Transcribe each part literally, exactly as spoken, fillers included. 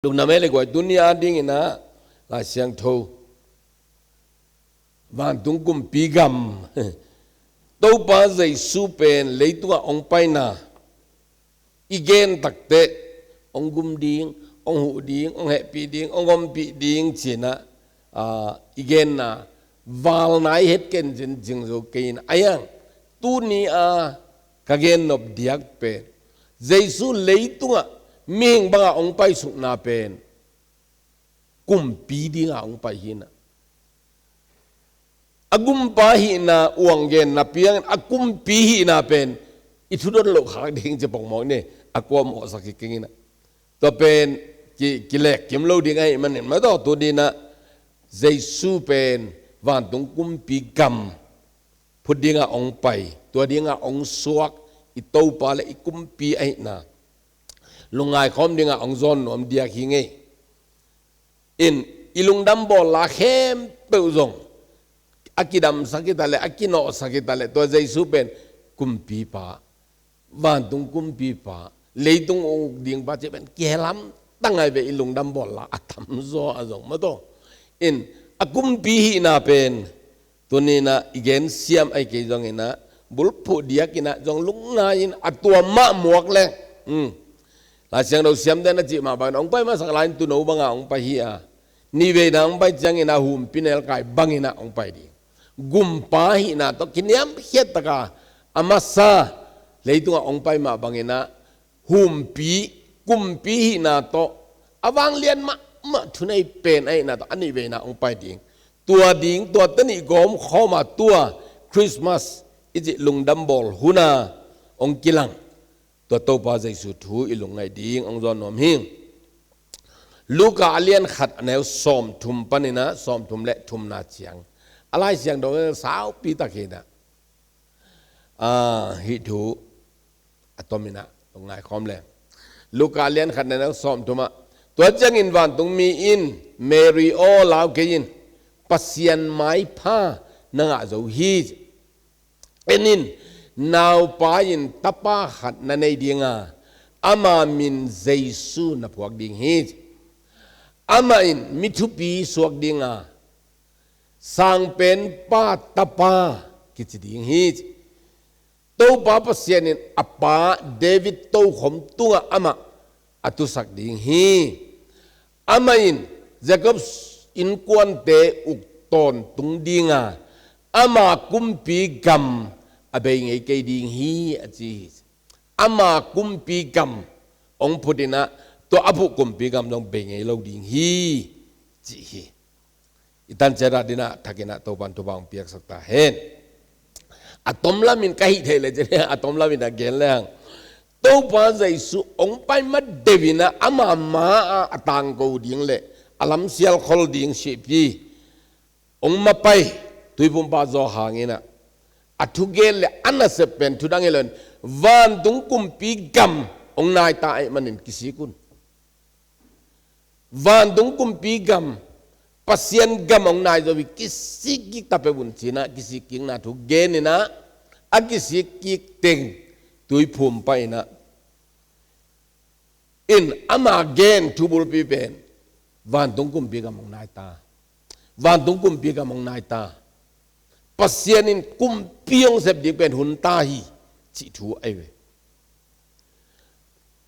Lungdam e le guai, tuni a dingin ah Lai Siangtho, vantung kumpi gam, Topa Jesu pen leitungah hong paina i gen takteh, hong gum ding, hong huh ding, hong hehpih ding, hong ompih ding ci-in ah, ah, i genna val nai het ken cin cing zo kei in ah, a iang tuni a ka gen nop diak pen, Jesu leitungah mihing bangah hong paisukna pen kumpi dingah hong pai hi in ah, a gumpa hihna uang genna piangin a kumpi hihna pen i thudon loh khak ding ci pongmawk ni, a kuamawhsak hi keng in ah. Tua pen ki, kilek kim lo ding ahih manin, mah tawh tu dingin ah Jesu pen vantung kumpi gam phut dingah hong pai, tua dingah hong suak i Topa le i kumpi ahihna lungngai khawm dingah hong zawn nuam diak hi ngei. In, i lungdam bawl la khempeuh zong a kidamsak hi ta leh, a kinawhsak hi ta leh, tua Jesu pen kumpipa, vantung kumpipa, leitung uk dingpa cih pen kihelam tangai ve, i lungdam bawl la a tamzaw a zong, mah tawh. In, a kumpi hihna pen tuni in ah i gensiam ahi kei zongin ah, bulphuh diakin ah zong lungngai in, a tua mah muak leng, hmm, Lai Siangtho siamte'n a cih mah bangin, hong pai masak lai-in tuuno bangah hong pai hi a, nihveina hong pai ciangin ah humpi nelkai bangin ah hong pai ding. Gumpa hihna tawh kiniamkhiat takin a masa leitungah hong pai mah bangin ah, humpi, kumpi hihna tawh, a vanglian mahmah thunei pen ahihna tawh a nihveina hong pai ding. Tua ding, tua teni gawm khawm a, tua Christmas i cih lungdam bawl hun a hong kilang, tua Topa Jesu thu i lungngaih ding hong zawn nuam hi. Luka a lian khat, a neu sawmthum panin ah sawmthum le thumna ciang, a Lai Siangtho saupi tak hi in ah, ah, hih thu a tomin ah lungngai khawm leng. Luka lian khat, a neu sawmthum ah, tua ciangin vantungmi in, Mary aw, lau kei in, Pasian maipha na ngah zo hi. En in, naupa in tapa khat na nei ding a, ama min Jesu na phuak ding hi. Amah in mi thupi suak ding a, Sangpenpa Tapa kici ding hi. Topa Pasian in a pa David tokhom tungah amah a tusak ding hi. Amah in Jacob innkuante uk tawntung ding a, ama kumpi gam a bei ngei kei ding hi, a ci hi. Ama kumpi gam hong phut in ah, tua a phuh kumpi gam zong bei ngei lo ding hi, ci hi. I tan ciat a dingin ah, thakin ah Topa'n thupha hong piaksak ta hen. A tom lamin ka hih theih leh cih leh, a tom lamin a gen lehang, Topa Jesu hong pai ma deuh in ah, ama ma-ah a tangko ding le a lamsial khol ding sihpi hong mapai Tuiphumpa Johan in ah, a thugen le a nasep pen thu dang hi loin, vantung kumpi gam hong nai ta ahih manin kisik un. Vantung kumpi gam, Pasian gam hong nai zo hi, kisik kik ta peuh un ci-in ah, kisik kikna thu gen in ah, a kisik kik teng Tuiphumpa in ah, in ama gen thu bulpi pen, vantung kumpi gam hong nai ta. Vantung kumpi gam hong nai ta. Pasian in kumpi hong sep ding pen hun ta hi, cih thu ahi ve.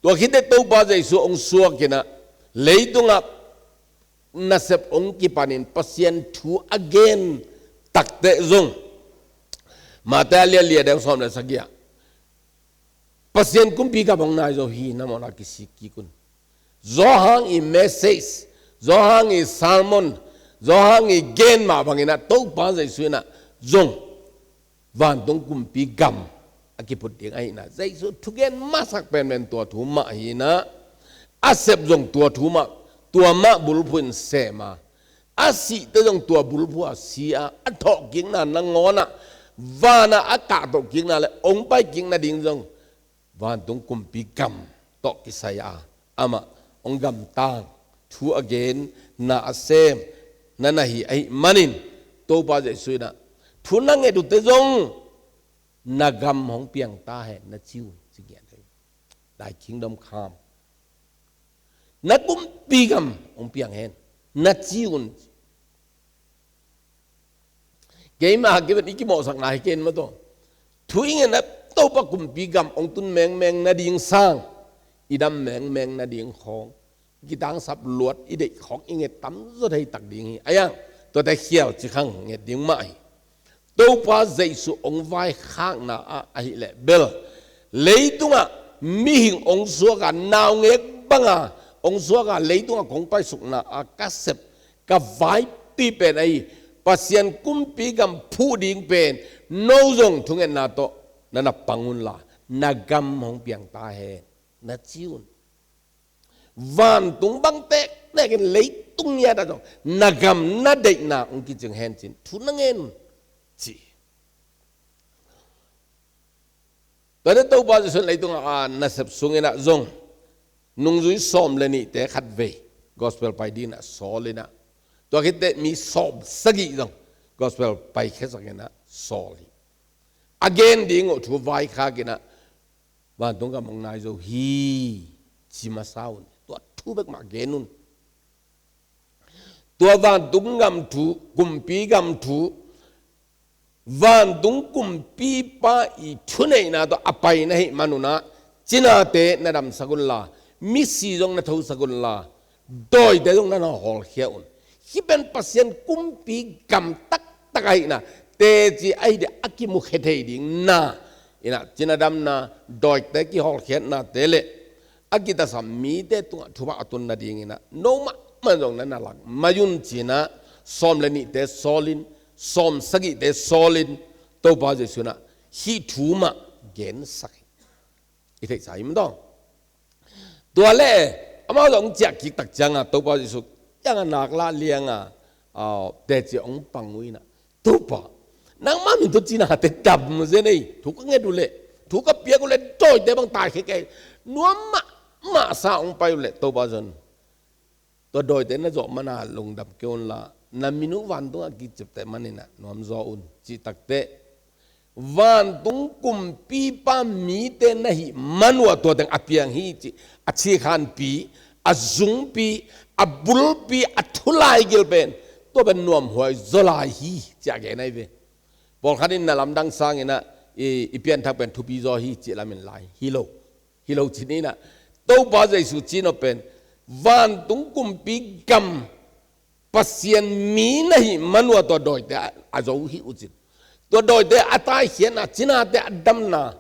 Tua khit teh Topa Jesu hong suak in ah, leitungah nasep hong kipanin Pasian thu a gen takteh zong, Matthai a lian li, a neu sawm le sagih ah, Pasian kumpi gam hong nai zo hi, na mawhna kisik kik un. Johan i message, Johan i sermon, Johan i gen mah bangin ah Topa Jesu in ah zong vantung kumpi gam a kiphut ding ahihna, Jesu thugen masak penpen tua thu mah hi in ah, a sep zong tua thu mah, tua mah bulphuh in sem a, a sihte zong tua bulphuh ah si a, a thawhkikna nangawn ah, van ah a kahtohkikna le hong paikikna ding zong vantung kumpi gam tawh kisai a, amah hong gamtang, thu a gen, na a sem, na na hi ahih manin, Topa Jesu in ah, thu na nget uh teh zong, na gam hong piang ta hen, na ci uh, ci ngiat ahi. Thy kingdom come. Na kumpi gam hong piang hen, na ci un. Keima kiben i kimawhsakna hi ken maw taw. Thu i ngen a, Topa kumpi gam hong tun mengmeng nading sang, i dam mengmeng nading khawng, kitangsap luat i deih khawng i nget tamzaw thei tak ding hi. A iang, tuate khial ci khang nget ding mah hi. Topa Jesu hong vaikhakna ah ahih leh bel, leitungah mihing hong suak a, naungek banga hong suak a, leitungah kong paisukna ah ka sep, ka vaipi pen ahi, Pasian kumpi gam phuh ding pen, no zong thungetna tawh na na pang unla, na gam hong piang ta hen, na ci un. Vantung bang tektek in leitung ngiat ah zong na gam na deihna hong kicing hen ci-in thu na ngen un, ci. Tuate Topa Jesu in leitung a nasep sungin ah zong nungzui sawm le nihte khatvei gospel pai dingin ah sawl in ah, tua khitteh mi sawm sagih zong gospel pai khiasakin ah sawl hi. A gen ding uh thu vaikhakin ah, vantung gam hong nai zo hi, ci masa un. Tua thu bek mah gen un. Tua vantung gam thu, kumpi gam thu, vantung kumpipa i thuneihna tawh a pai na hih man un ah, cinate na damsak unla, misi zong na thosak unla, dawite zong na na hawlkhia un. Hih pen Pasian kumpi gam taktak ahihna, teci ahi ding a kimukhia thei ding na in ah, cina damna, dawite kihawlkhiatnate le a kitasam mite tungah thupha a tun nadingin ah, no mahmah zong na na lak mai un ci-in ah, sawm le nihte sawlin, sawm sagihte sawlin, Topa Jesu in ah hih thu mah gensak hi. I theihsa hi maw taw. Tua le, amau zong ciah kik tak cianga, Topa Jesu kiangah nak lah lianga, ah, teci hong pang uh in ah, Topa, nangma min tawh cinate dam zen ei, thu ka nget uh leh, thu ka piak uh leh, dawite bang taikhia kei, nuam mahmah sa hong pai uh leh, Topa Jesu in, tua dawite na zawh mana lungdam kei unla, na min uh vantungah kiciapteh manin ah nuamzaw un, cih takteh, vantung kumpipa mite na hih man uh ah tua teng a piang hi cih a cikhanpi, a zungpi, a bulpi, a thu laigil pen, tua pen nuamhuai zaw lai hi, ci-a gen ahi ve. Pawlkhat in na lamdang sangin ah i, i pianthak pen thupi zaw hi, cih lamin lai hi lo. Hi lo ci-in ah, Topa Jesu ci-in ah pen, vantung kumpi gam Pasian mi na hih man uh ah tua dawite a, a zo hi uh cin. Tua dawite a taikhiatna, cinate a damna,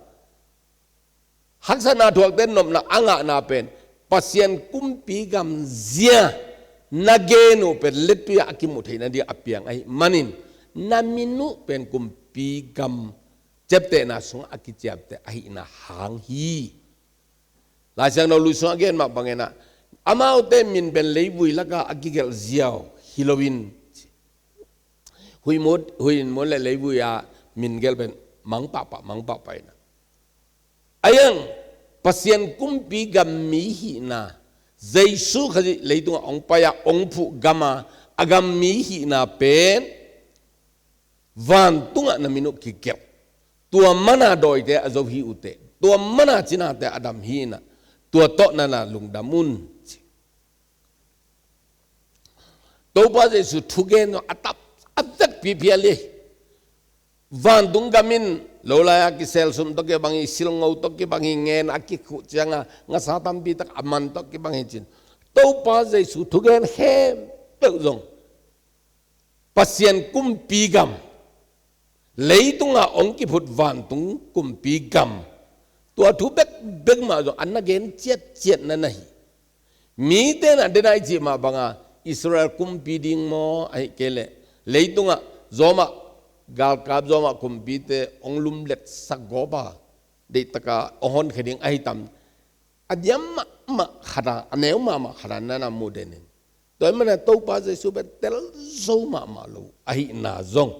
haksatna thuakte nopna a ngahna pen, Pasian kumpi gam zia na gen uh pen lettui ah a kimuh theih nading a piang ahih manin, na min uh pen kumpi gam ciaptehna sungah a kiciapteh ahihna hang hi. Lai Siangtho Lui sungah a gen mah bangin ah, amaute min pen leivui lakah a kigelh ziau hi loin, huihmut, huihmut le leivui a min gelh pen mang pahpah, mang pahpah in ah, a iang, Pasian kumpi gam mi hihna, Jesu Khazih leitungah hong pai a, hong phuh gam a, a gam mi hihna pen vantungah na min uh kigelh. Tua mana dawite a zo hi uh teh, tua mana cinate a dam hi in ah, tua tawh na na lungdam un, ci. Topa Jesu thugen a tap a vekpi phial hi. Vantung gam in lo lai-a kisel sum tawh kibang hi, silngo tawh kibang hi, ngen a kikhuh cianga ngasa tampi tak a man tawh kibang hi cin. Topa Jesu thugen khempeuh zong Pasian kumpi gam, leitungah hong kiphut vantung kumpi gam, tua thu bekbek mah zong a na gen ciatciat na na hi. Mite in ah den a i cih mah banga Israel kumpi ding maw, ahih kei leh leitungah zawmah, galkap zawmah kumpite hong lumletsak gawp a, deihtaka hong honkhia ding ahi tam, a diam mahmah khat a, a neu mahmah khat a na na muh den in. Tua ahih manin Topa Jesu pen tel zo mahmah lo ahihna zong,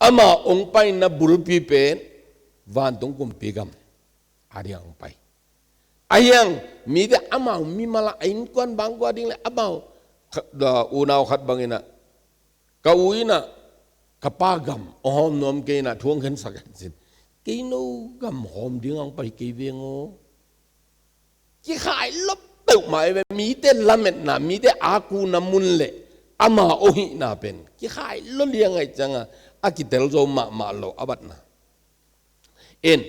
ama hong paina bulpi pen vantung kumpi gam a ding hong pai. A hiang, mite amau mimal a innkuan bangkua ding le amau, kha-, da, unau khat bangin ah, ka u in ah ka pa gam hong hawm nuam kei in ah thu hong khensak hen cin. Kei no gam hawm ding hong pai kei veng aw. Kikhai lop peuhmah ei ve, mite lametna, mite akuna mun le ama aw hihna pen kikhai lo liang ahih cianga a kitel zo mahmah lo a batna. In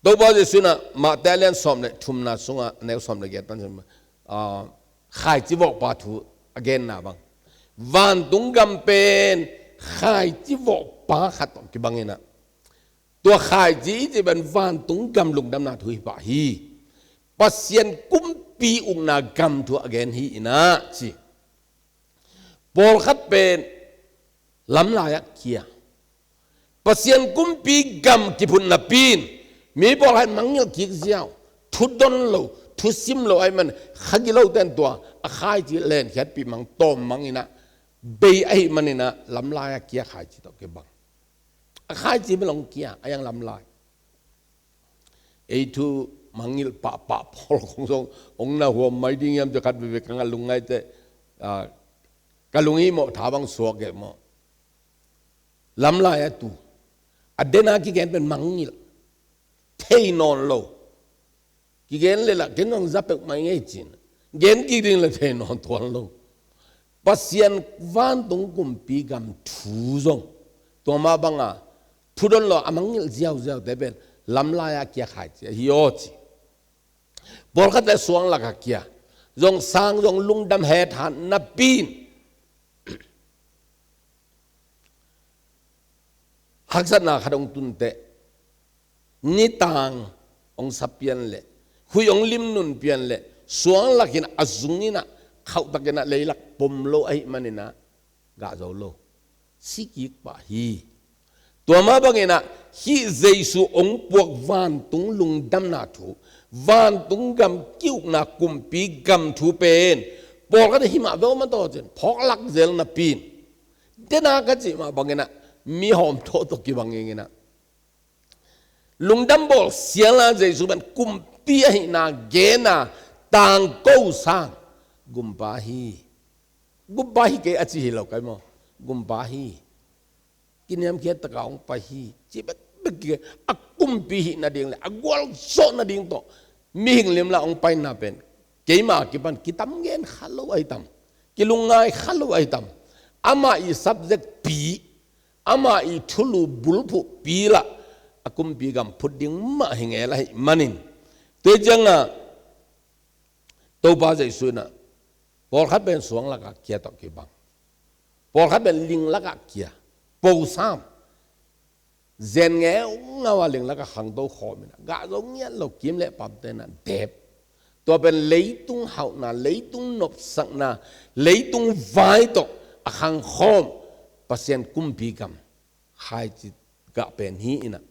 Topa Jesu in ah Mate a lian sawm le thumna sungah neu sawm le giat pan sawm, ah, khaici vawhpa thu a genna bang, vantung gam pen khaici vawhpa khat tawh kibang in ah, tua khaici i cih pen vantung gam lungdamna thu hi pah hi. Pasian kumpi ukna gam thu a gen hi in ah ci. Pawlkhat pen lamlai ah kia, Pasian kumpi gam kiphut napi in mi pawlkhat mangngilh kik ziau, thu don lo, thu sim lo ahih man, kha gilote in tua a khaici lenkhiatpih mang, tawm mang in ah, bei ahih man in ah lamlai ah kia khaici tawh kibang. A khaici bel hong kia, a iang lamlai. Ei thu mangngilh pahpah pawl khong zong hong na huam mai ding hiam ci khat veve ka lungngaihte, ah, ka lunghimawh tha bang suak kei maw. Lamlai a tu a den a kigen pen mangngilh, thei nawn lo. Kigen le lah ken zong za peuhmah ing ei cin, gen kik ding le thei nawn tuan lo. Pasian vantung kumpi gam thu zong tua mah banga thu don lo a mangngilh ziauziaute pen lamlai ah kia khaici ahi aw ci. Pawlkhatte suang lakah kia, zong sang zong lungdam hethat napi in haksatna khat hong tun teh, nitang hong sa pian leh, huih hong limnun pian leh, suang lakin a zung in ah khauhtakin ah leilak pom lo ahih man in ah gah zo lo, si kik pah hi. Tua mah bangin ah hih Jesu hong puak vantung lungdamna thu, vantung gam ki-ukna kumpi gam thu pen pawlkhat in himah veu man tawh cin phawk lak zel napi in, den a ka cih mah bangin ah mi hawm thawh tawh kibang ing in ah, lungdam bawl sial a Jesu pen kumpi ahihna gen a, tangko sang gumpa hi. Gumpa hi kei a ci hi lo kai maw? Gumpa hi. Kiniamkhiat taka hong pai hi, ci bekbek kei. A kumpi hih nading le a gualzawh nading tawh mihing limla hong paina pen keima kipan kitam gen kha lo ahi tam, kilungngai kha lo ahi tam. Amah i subject pi, amah i thulu bulphuh pi lah a kumpi gam phut ding mah hi ngel ahih manin, tua ciangah Topa Jesu in ah pawlkhat pen suang lakah kia tawh kibang, pawlkhat pen ling lakah kia, posam, zen ngeungau a ling lakah khangto khawm in ah, gah zo ngiat lo, kim le pamte in ah dep. Tua pen leitung hauhna, leitung nopsakna, leitung vai tawh a khangkhawm Pasian kumpi gam khaici gah pen hi in ah,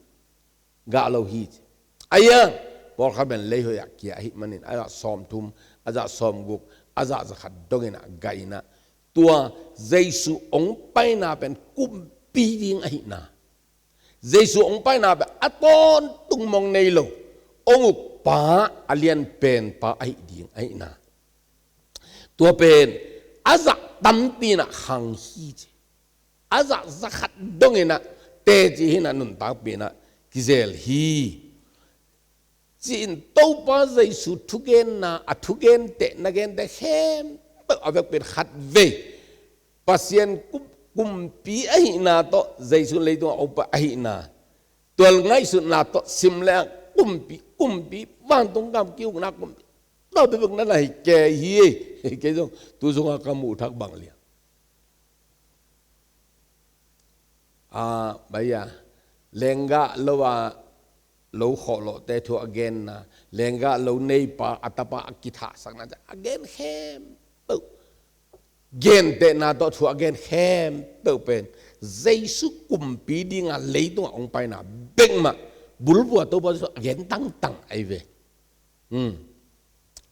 gah lo hi ci. A iang pawlkhat pen leihoih ah kia ahih manin a zah sawmthum, a zah sawmguk, a zah zakhat dongin ah gah in ah, tua Jesu hong paina pen kumpi ding ahihna, Jesu hong paina pen a tawntung mong nei lo, hong ukpa a lianpenpa ahih ding ahihna, tua pen a zah tampi in ah khang hi ci. A zah zakhat dongin ah teci hi in ah nuntakpi in ah kizel hi. Ci-in Topa Jesu thugenna, a thugenteh, na genteh khempeuh a vekpi in khatvei Pasian kum-, kumpi ahihna tawh, Jesu leitungah hong pai ahihna, tua ngaihsutna tawh sim le ang, kumpi, kumpi, vantung gam ki-ukna kumpi, tua bekbek na na hi kei hi. Kei zong tu sungah ka muh thak bang liang, ah, baya, lenggah lo a lo khawhlawhte thu a genna, lenggah lo neipa a tapa a kithahsakna a gen khempeuh, gentehna tawh thu a gen khempeuh pen Jesu kumpi dinga leitungah hong paina bekmah bulphuh a Topa Jesu a gen tangtang ahi ve. Hmm.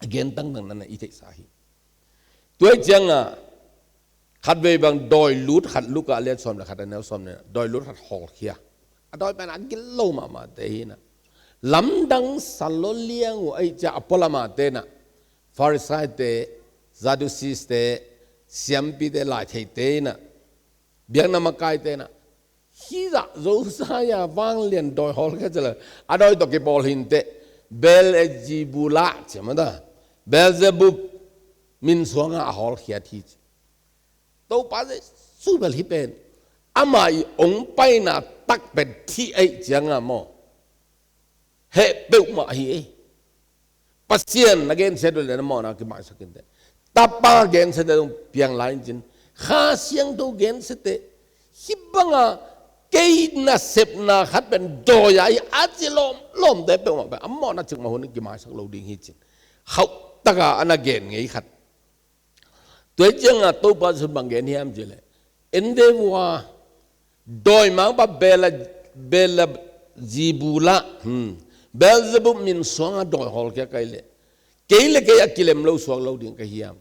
A gen tangtang na na i theihsa hi. Tua hi ciangah khatvei bang dawi lut khat, Luka lian sawm le khat a neu sawm le, dawi lut khat hawlkhia. A dawi pen a gilo mahmahte hi in ah, lamdang sa lo liang uh ahih ciang a pualamahte in ah, Pharisaite, Sadduceeste, siampite, laitheite in ah, biakna makaite in ah, hih zah zo sa-in a vanglian dawi hawlkhia ci le, a dawi tawh kipawl hi inteh, Beelzebula, ci mah ta. Beelzebub min suangah a hawlkhiat hi ci. Topa Jesu bel hih pen amah i ong paina tak pen thih ahih ciangah maw, heh peuhmah hi ei. Pasian na gensiat uh leh na mawhna kimaisak inteh. Tapa gensiate zong piang lai in cin. Kha Siangtho gensiate, hih banga kei nasepna khat pen dawi a hi a ci lawmlawmte peuhmah pen a mawhna cikmah hun in kimaisak lo ding hi cin. Hauh taka a na gen ngei khat. Tua hi ciangah Topa Jesu bang gen hiam cih leh, en ve vua, dawimangpa Bela, Beelzebula, hmm, Beelzebub min suangah dawi hawlkhia ka hih leh, kei le kei a kilem lo suak lo ding ka hiam?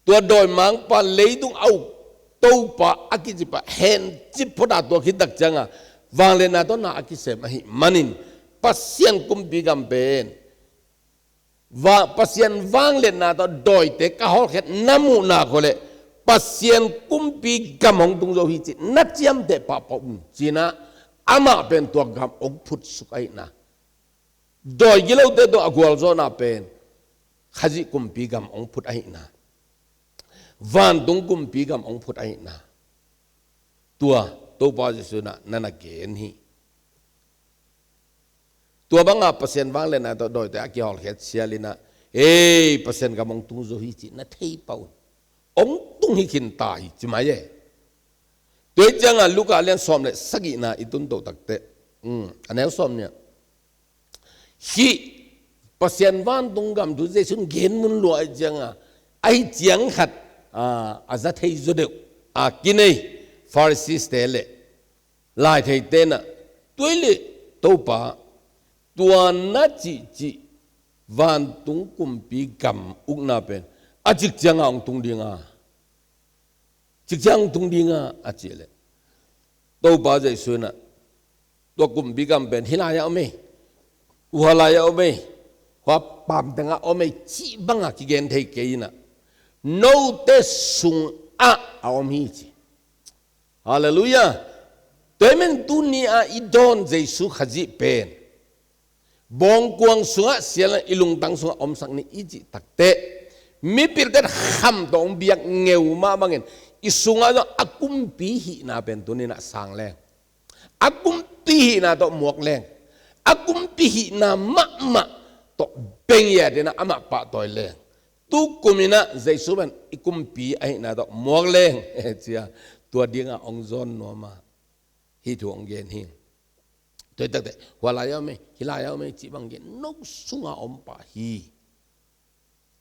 Tua dawimangpa leitung a uk topa a kicipa hencip phota tua khit tak ciangah vangliatna tawh na a kisem ahih manin Pasian kumpi gam pen va-, Pasian vangliatna tawh dawite ka hawlkhiat na muh nak uh leh Pasian kumpi gam hong tung zo hi cih na ciamteh pahpah un, ci-in ah amah pen tua gam hong phutsuk ahihna. Dawi gilote tawh a gualzawhna pen Khazih kumpi gam hong phut ahihna. Vantung kumpi gam hong phut ahihna. Tua Topa Jesu in ah na na gen hi. Tua banga Pasian vangliatna tawh dawite a kihawlkhiat sial in ah, ei, Pasian gam hong tung zo hi cih na thei pah un. Hong tung hi khin ta hi ci mai e. Tua hi ciangah Luka lian sawm le sagihna i tun toh takteh, um, a neu sawm nih ah, hih Pasian vantung gam thu Jesu in gen mun lua ahih ciangah, ahih ciang khat, a, a za thei zaw deuh a kinei Pharisee-te le laitheite in ah, tua hi leh Topa, tua na cihcih vantung kumpi gam ukna pen a cik ciangah hong tung ding a, cik ciang hong tung ding a, a cih leh Topa Jesu in ah, tua kumpi gam pen hih lai-ah om ei, hua lai-ah om ei, hua paam tengah om ei cih bangah kigen thei kei in ah, note sungah a om hi ci. Halleluiah. Tua ahih manin tuni-ah i dawn Jesu Khazih pen bawngkuang sungah sial in i lungtang sungah omsak ni i cih takteh, mipilte'n kham tawh hong biak ngeu mah bangin i sungah zong a kumpi hihna pen tuni-in ah sang leng, a kumpi hihna tawh muak leng, a kumpi hihna mahmah tawh beng ia dingin ah amah pahtawi leng, tu kum in ah Jesu pen i kumpi ahihna tawh muak leng, ci-a tua dingah hong zawn nuam a, hih thu hong gen hi. Tua hi takteh hua lai-ah om ei, hih lai-ah om ei cih bang gen, no sungah om pah hi.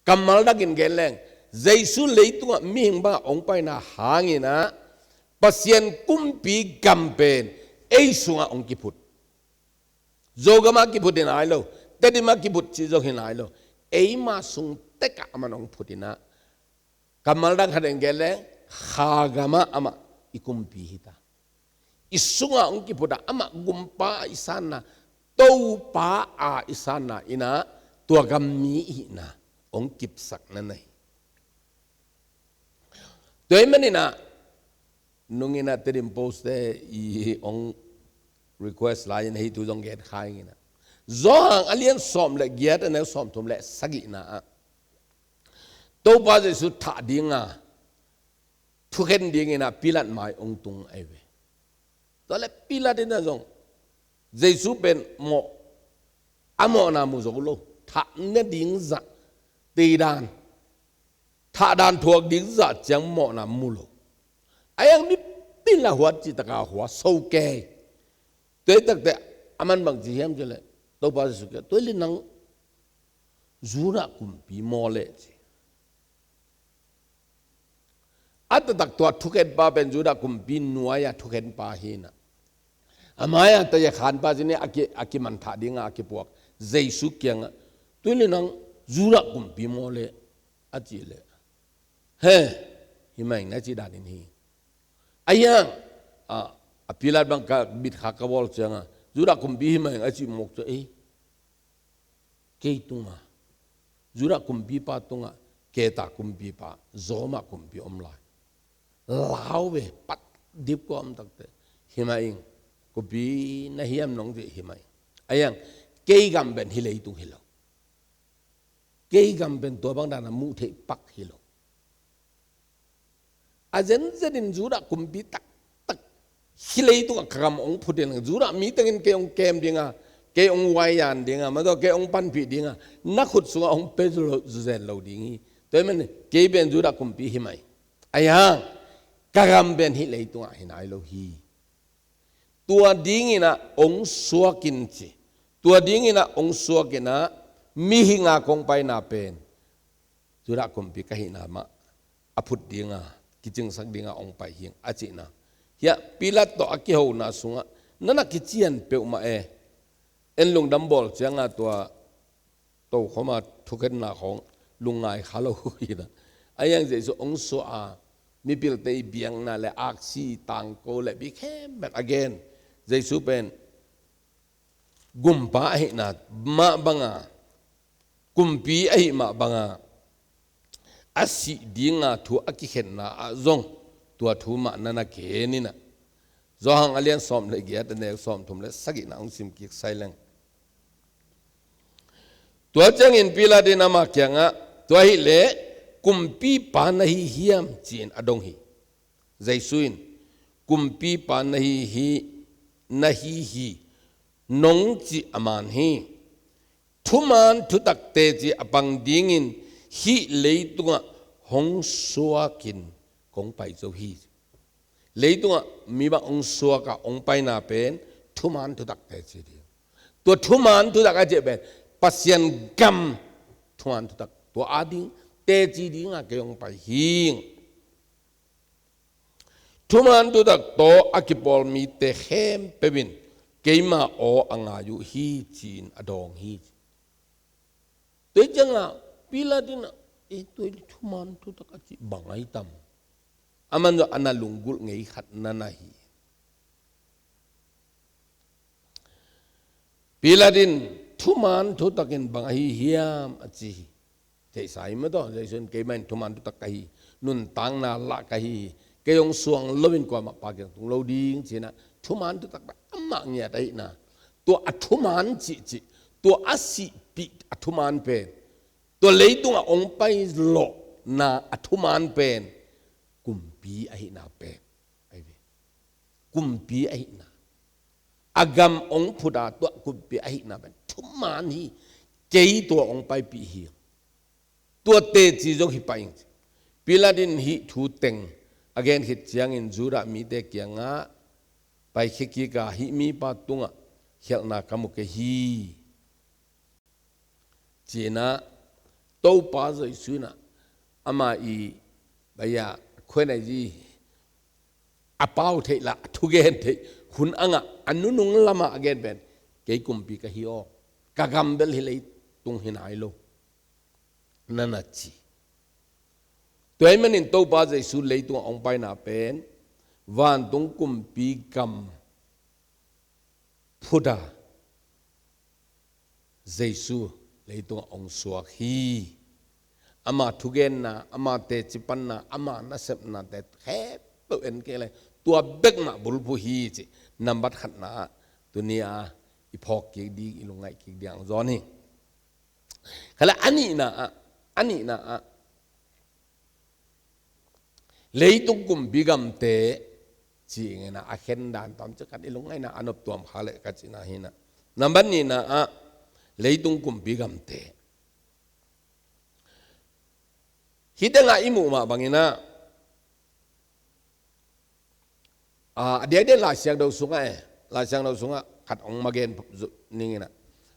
Kammal takin gen leng, Jesu leitungah mihing bangah hong paina hangin ah Pasian kumpi gam pen ei sungah hong kiphut. Zogamah kiphut hi nai lo, Tedimah kiphut cih zong hi nai lo, eima sung tekah amah hong phut in ah, kammal dang khat in gen leng, kha gamah amah i kumpi hi ta. I sungah hong kiphut a, amah gumpa a i sanna, Topa a i sanna in ah tua gam mi i hihna hong kipsakna nei. Tua ahih manin ah, nung in ah Tedim Post-te i hong request lai in hih thu zong gen kha ing in ah, Johan a lian sawm le giat, a neu sawmthum le sagihna ah Topa Jesu thah ding a, thukhen dingin ah Pilat mai hong tung ahi ve. Tua leh Pilat in ah zong Jesu pen mawh, a mawhna mu zo lo, thah nading zah, teidan, thahdan thuak ding zah ciang mawhna mu lo. A iang mipil a huat cih takah hua so kei. Tua hi takteh aman bang ci hiam cih leh, Topa Jesu kiang, tua hi leh nang Judah kumpi maw leh ci. A taktak tua thukhenpa pen Judah kumpi nuai-a thukhenpa hi in ah, a mai-a tayakhanpa ci ni, a ki, a kimanthah dingin a kipuak Jesu kiangah, tua hi leh nang Judah kumpi maw leh a cih leh, he, hi mah ing na cih danin hi. A iang, a, a Pilat bang ka bit kha ka bawl ciangah, Judah kumpi hi mah ing a cih mawk ciang, ei, kei tungah, Judah kumpipa tungah, Keta kumpipa, Roma kumpi om lai. Lau ve, pat dip kua om takteh, hi mah ing, kumpi na hiam nong cih hi mah ing. A iang, Kei gam pen hih leitung hi lo. Kei gam pen tua bang dana muh theih pak hi lo. A zenzen in Judah kumpi taktak hih leitungah ka gam hong phut in, Judah mi tengin kei hong kem dinga, kei hong waiyan dinga, mataw kei hong panpih dinga, na khut sungah hong pia zo lo, zen lo ding hi. Tua ahih manin kei pen Judah kumpi hi mai. Ahi hang ka gam pen hih leitungah hi nai lo hi. Tua dinginah hong suakin ci. Tua dinginah hong suakinah mihinga kong paina pen Judah kumpi ka hihna mah a phut dinga, kicingsak dinga hong pai hing a cihna. Hiah Pilat tawh a kihona sungah nana kician peuhmah e. En lungdam bawl cianga tua tokhoma thukhenna khawng lungngai kha lo hi na. A hiang Jesu hong suah a, mipilte i biakna le aksi tangko le bikhem bek a gen. Jesu pen gumpa ahihna mah banga, kumpi ahih mah banga, a sih dinga thu a kikhenna ah zong tua thu mah nana geninah. Johan a lian sawm le giat a neu sawm thum le sagihna hong sim kik sai leng. Tua ciangin Pilat in ama kiangah, tua hileh kumpipa na hi hiam ci-in a dong hi. Jesu in kumpipa na hi hi, na hi hi, nong cih a man hi. Thuman thutak teci a pang dingin hih leitungah hong suakin kong pai zo hi. Leitungah mi bang hong suaka hong paina pen thuman thutak teci ding. Tua thuman thutak a cih pen Pasian gam thuman thutak, tua a ding teci dinga kei hong pai hing. Thuman thutak tawh a kipawl mite khempeuh in keima aw a ngai uh hi ci-in a dawng hi. Tua ciangah Pilat in, e, tua thuman thutak a cih bang ahi tam? Aman zong a na lunggulh ngei khat nana hi. Pilat in thuman thutak in bang ahi hiam a ci hi. Theihsa hi mataw, Jesu in keimah in thuman thutak ka hi, nuntakna lah ka hi hi, kei hong suang loin kuamah pa kiang tung lo ding cinah thuman thutak amah ngiat ahihna. Tua a thuman cihcih, tua a sihpih a thuman pen, tua leitungah hong pai lawhna a thuman pen kumpi ahihna pen ahi ve. Kumpi ahihna, a gam hong phuta tua kumpi ahihna pen thuman hi. Kei tua hong paipih hi. Tua teci zong hi pah ing. Pilat in hih thu teng a gen khit ciangin Judah mite kiangah, paikhia kika, hih mipa tungah khialhna ka mu kei hi cinah, Topa Jesu inah ama i baya khuanai zi a pau theih lah a thugen theih hun angah a nunung lamah a gen pen, kei kumpi ka hi aw, ka gam bel hih leitung hi nai lo, nana ci. Tua ahih manin Topa Jesu leitungah hong paina pen vantung kumpi gam phuta Jesu leitungah hong suak hi. Ama thugenna, ama tecipanna, ama nasepnate khempeuh en kei lai, tua bek mah bulphuh hi cih nambat khatna ah tuni-a i phawk kik ding, i lungngaih kik ding hong zawn hi. Khala a nihna ah, a nihna ah leitung kumpi gamte ci-in a khendan tawmcik khat i lungngaihna a noptuam kha leh ka cihna hi na. Nambat nihna ah leitung kumpi gamte. Hih tengah i muh mah bangin ah, a diakdiak Lai Siangtho sungah e, Lai Siangtho sungah khat hong magen ningin ah,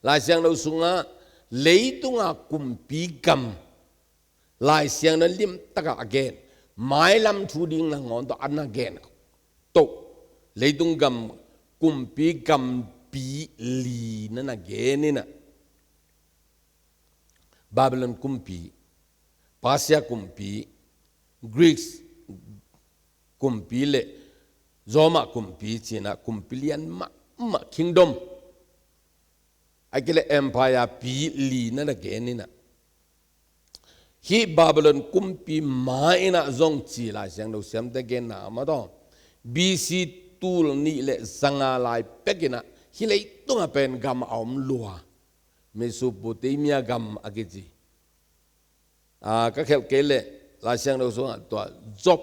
Lai Siangtho sungah leitunga kumpi gam Lai Siangtho limtakah a gen, mailam thu ding nangawn tawh a na gen toh, leitung gam kumpi gampi li na na gen in ah, Babylon kumpi, Persia kumpi, Greece kumpi le Roma kumpi ci-in ah kumpi lian mahmah kingdom, a kile empire pi li na na gen in ah, hih Babylon kumpi ma-in ah zong ci Lai Siangtho siamte genna a om a tawh, B C tul nih le zanga lai pek in ah hih leitung ah pen gam a om lua. Mesopotamia gam a kici. Aa, ka khelh kei leh Lai Siangtho sungah tua Job,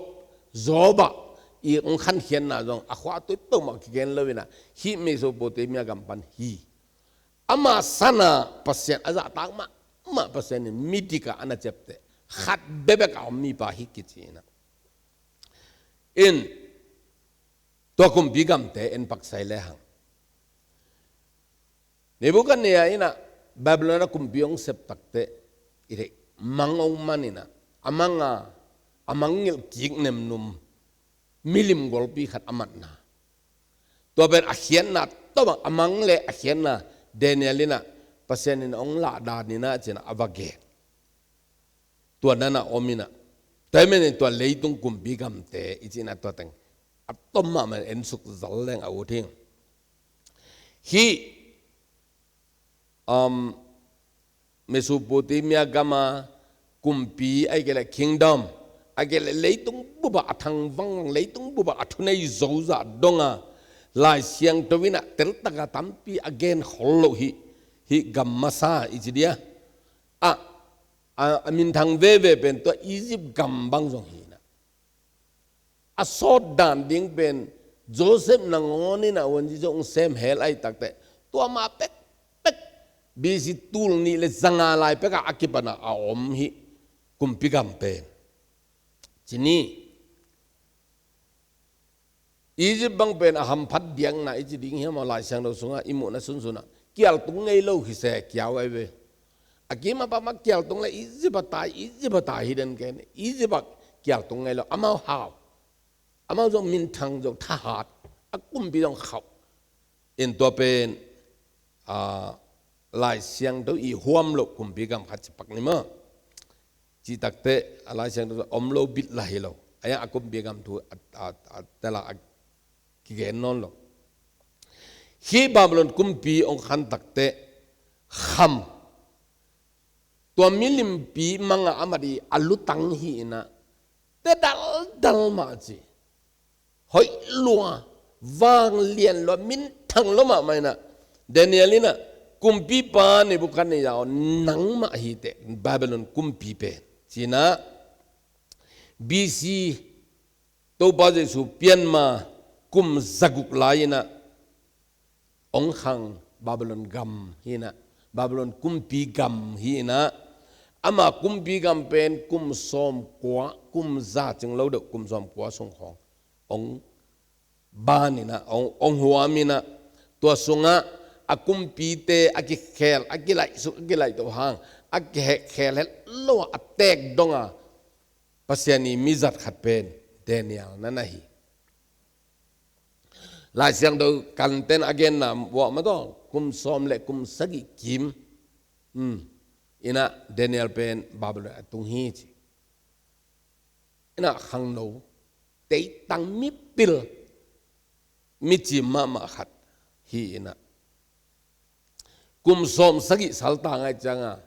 Job ah i hong khankhiatna zong a khua tui peuhmah kigen lo inah, hih Mesopotamia gam pan hi. Ama sana Pasian a zahtak mahmah Pasian in midik ah a na ciapteh khat bekbek a om mipa hi kici inah. In, tua kumpi gamte en paksai lehang, Nebuchadnezzar inah Babylon a kumpi hong sep takteh, i theih mang hong man inah, a mang a, a mangngilh kik nemnum milim golpi khat a matna. Tua pen a khiatna tawh bang, a mang le a khiatna Daniel inah Pasian in hong lahdan inah ci-inah a va gen. Tua na na om inah, tua ahih manin tua leitung kumpi gamte i ci-inah tua teng a tom mahmah in ensuk zal leng a ut hi. Hih, um, Mesopotamia gam a kumpi, ahih kei leh kingdom, ahih kei leh leitung bup ah a thangvang, leitung bup ah a thunei zozah dong a Lai Siangtho inah teltak a tampi a gen khol loh hih, hih gam masa i ci dia. A, a, a minthang veve pen tua Egypt gam bang zong hi inah, a sawt dan ding pen Joseph nangawn inah huanzi zong sem hel ahih takteh, tua ma pekpek B C tul nih le zanga lai pek a a kipan a a om hih kumpi gam pen. Ci ni, Egypt bang pen a hamphat diakna i ci ding hiam aw, Lai Siangtho sungah i muhna sunsun ah kial tung ngei lo hi se kiau ai ve. A kim a pam a kial tung le Egypt a tai, Egypt a tai hi den ken, Egypt a kial tung ngei lo, amau hau, amau zong minthang zong thahat, a kumpi zong khauh. In tua pen, a, Lai Siangtho i huam loh kumpi gam khat ci pak ni maw. Cih takteh a Lai Siangtho om lo bit lah hi lo. A hiang a kumpi gam thu a, a, a, tela a kigen nawn lo. Hih Babylon kumpi hong khan takteh kham, tua milimpi mang a a mat i a lutang hi inah, te daldal mah ci. Hoih lua, vanglian lua, minthang lua mahmah inah, Daniel inah kumpipa Nebuchadnezzar aw, nangmah hi teh Babylon kumpi pen ci inah, B C Topa Jesu pian ma kum zaguk lai inah hong khang Babylon gam hi inah, Babylon kumpi gam hi inah, ama kumpi gam pen kum sawmkua, kum za cing lo deuh, kum sawmkua sung khawng hong ban inah, hong, hong huam inah, tua sungah a kumpite a kikhel, a kilaihsuk, a kilaihtoh hang, a kihehkhel het lo a a teek dong a Pasian i mizat khat pen Daniel na na hi. Lai Siangtho kanten a genna uah mah tawh kum sawm le kum sagih kim, um, inah Daniel pen Babylon a tung hi ci. Inah khangno, teitang mipil, micim mahmah khat hi inah, kum sawm sagih salta ngaih cianga,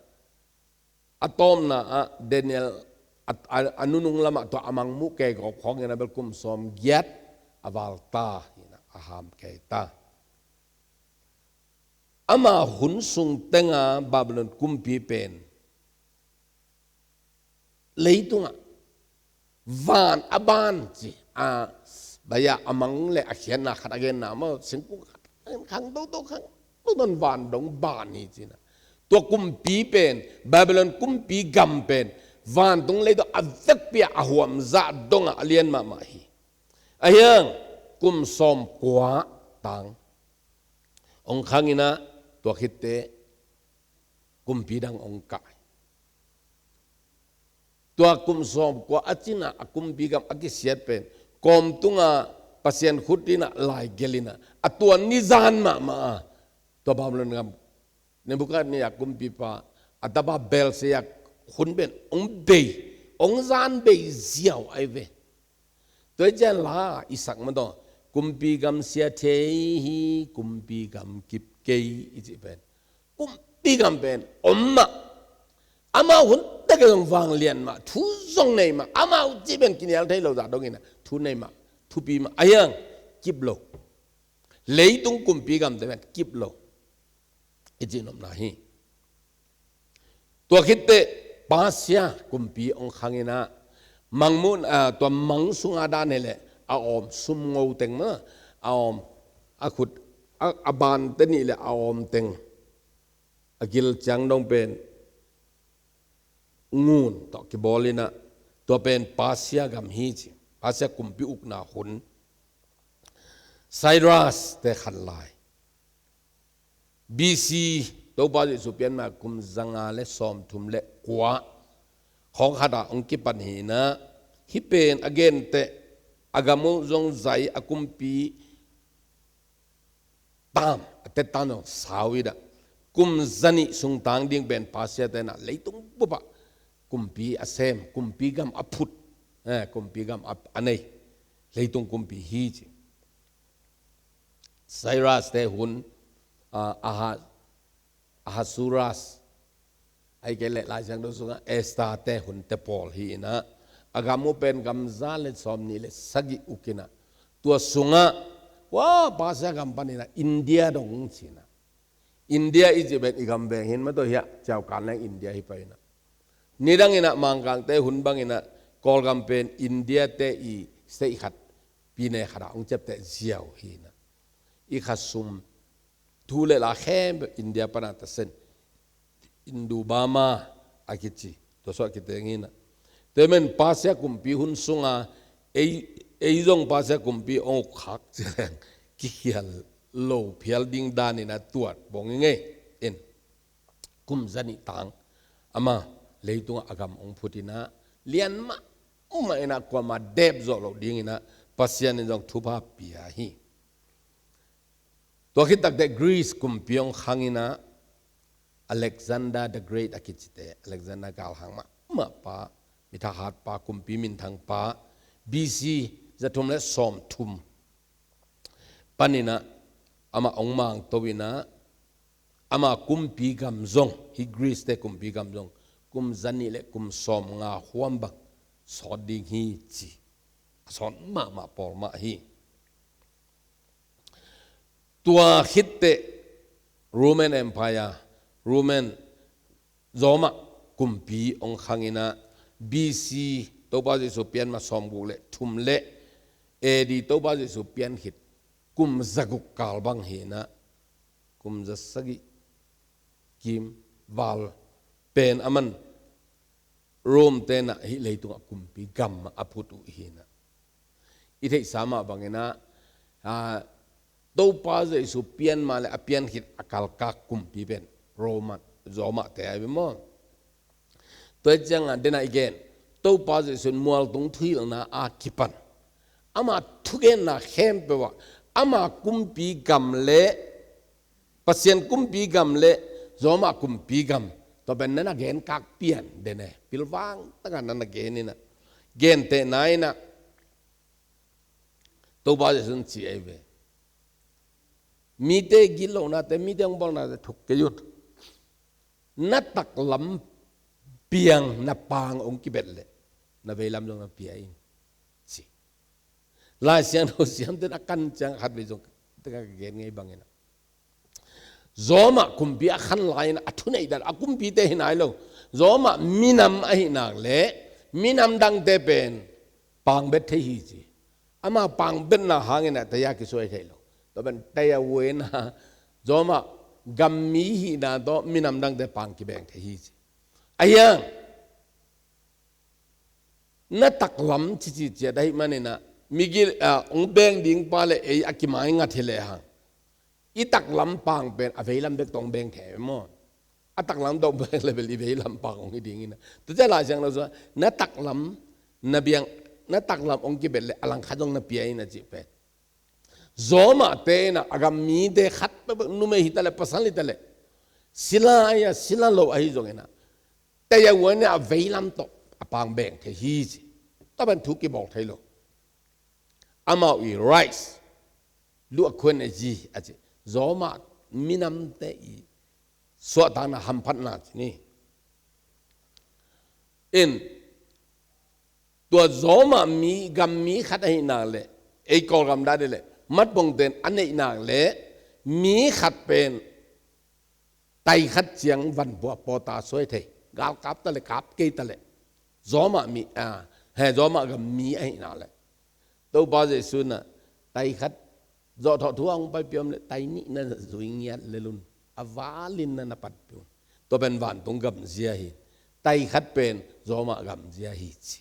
a tawpna ah Daniel a, a, a nunung lamah tua a mangmuh kei gawp khawng inah bel kum sawm giat a valta hi inah a ham kei ta. Ama hun sung tenga Babylon kumpi pen leitungah van a ban ci a, baya a mang le a khiatna khat a genna maw, singkung khat khang toto, khang toto, van dong ban hi ci inah. Tua kumpi pen, Babylon kumpi gam pen vantung leitung a vekpi a a huam zah dong a a lian mahmah hi. A hiang kum sawmkua tang hong khang inah, tua khitteh kumpi dang hong kah hi. Tua kum sawmkua a cin a a kumpi gam a kisiat pen kawm tunga Pasian khut inah laigelh inah, a tua nizan mahmah a tua Babylon gam Nebuchadnezzar kumpipa a tapa Belshazzar hun pen hong bei, hong zan bei ziau ai ve. Tua hi ciang la i sak mah tawh, kumpi gam sia thei hi, kumpi gam kip kei i cih pen, kumpi gam pen om mah. Amau hun tek zong vanglian mah, thu zong nei mah, amau cih pen kinial thei lo zah dong inah thu nei mah, thupi mah. A hiang kip lo. Leitung kumpi gamte pen kip lo i cih nopna hi. Tua khitteh Persia kumpi hong khang inah, mangmun, ah, tua mang sunga dan hileh a awm sumngo teng mah, a awm, a khut, a, a bante nih le a awm teng, a gil ciang dong pen ngun tawh kibawl inah, tua pen Persia gam hi ci. Persia kumpi ukna hun, Cyrus te khan lai, B C, Topa Jesu pian ma kum zanga le sawmthum le kua khawng khatah hong kipan hi inah, hih pen a genteh a gam uh zong zai a kumpi tam, a tettan zong sau inah, kum zanih sungtang ding pen Persia te inah leitung bupah kumpi a sem, kumpi gam a phut, eh, kumpi gam a, a nei leitung kumpi hi ci. Cyrus te hun, ah, Aha-, Ahasuerus, ahih kei leh Lai Siangtho sungah Esther te hun te pawl hi inah, a gam uh pen gam za le sawmnih le sagih uk inah, tua sungah, wa, Persia gam pan inah India dong ci inah. India i cih pen i gam veng hi mah tawh hiah, ciaukan leng India hi pah inah. Nidang inah Mangkang te hun bang inah Kawlgam pen India te i state khat, pine khatah hong ciapteh ziau hi inah. I khasum thu le la khempeuh India pana ta sen, Hindu Burma a kici, tua sungah kiteng inah. Tua ahih manin Persia kumpi hun sunga ei, ei zong Persia kumpi hong uk khak ciang kikhial lo phial ding dan inah tuat bawng i ngei in. Kum zanih tang ama leitungah a gam hong phut inah, lian mahmah inah, kuamah dep zawh loh ding inah Pasian in zong thupha pia hi. Tua khit takteh Greece kumpi hong khang inah, Alexander the Great a kicite, Alexander galhang mahmah pa, mi thahat pa, kumpi minthang pa, B C zathum le sawmthum pan inah amah hong mangto inah, ama kumpi gam zong, hih Greece te kumpi gam zong kum zanih le kum sawmnga huam bang sawt ding hi ci. A sawt mahmah pawl mah hi. Tua khitteh Roman Empire, Roman, Roma kumpi hong khang inah, B C Topa Jesu pian ma sawmguk le thum le A D Topa Jesu pian khit kum zaguk kal bang hi inah, kum zasagih kim val pen aman Rome te inah hih leitungah kumpi gam a phut uh hi inah. I theihsa mah bang inah, ah, Topa Jesu pian ma le a pian khit a kalkak kumpi pen Roma, Roma te ahi ve maw. Tua hi ciangah dena i gen, Topa Jesu in mualtung thuhilhna a kipan ama thugenna khempeuh ah ama kumpi gam le Pasian kumpi gam le Roma kumpi gam, tua pen na na gen kak pian dene, pilvang takah na na gen inah, gentehna inah Topa Jesu in ci ahi ve. Mite gitlohnate, mite hong bawlnate thuk kei un. Na taklam piang na pang hong kibet leh na veilam zong na pia in, ci. Lai Siangtho siamte in a kan ciang khatvei zong tengah ka gen ngei bang inah, Roma kumpi a khan lai-in a thuneihdan a kumpite hi nai lo. Roma minam ahi nak leh minam dangte pen pangbet thei hi ci. Ama pangbetna hangin a taya kisuai thei lo. Tua pen taya vuaina Roma gam mi hihna tawh minam dangte pang kibeng thei hi ci. Ahi hang na taklam cici ciat ahih manin ah migil, ah, hong beng ding pa le ei a kimai ngat hi lehang i taklam pang pen a veilam bek tawh hong beng thei maw? A taklam tawh beng le bel i veilam pang hong hi ding inah. Tua ciah Lai Siangtho sungah na taklam, na biang, na taklam hong kibet le a langkhat zong na pia in a cih pen. Roma te inah a gam mite khat peuhpeuh numei hi ta leh pasal hi ta leh, sila ahi a sila lo ahi zong inah taya vuaina a veilam tawh a pang beng thei hi ci. Tua pen thu kibawl thei lo. Amau i rights, lu a khuan a zi a ci. Roma minamte i suahtakna hamphatna ci ni. In tua Roma mi, gam mi khat ahi nak leh ei Kawlgam dan hi leh matbongten a neih nak leh mi khat pen tai khat ciang vanpua pawta suai thei. Galkap ta leh, kap kei ta leh, Roma mi, a, he, Roma gam mi ahihna leh, Topa Jesu in ah tai khat zawhthawh thu a hong paipih om leh tai nih na zui ngiat lel un, a valin na na patpih un. Tua pen vantung gam zia hi. Tai khat pen Roma gam zia hi ci.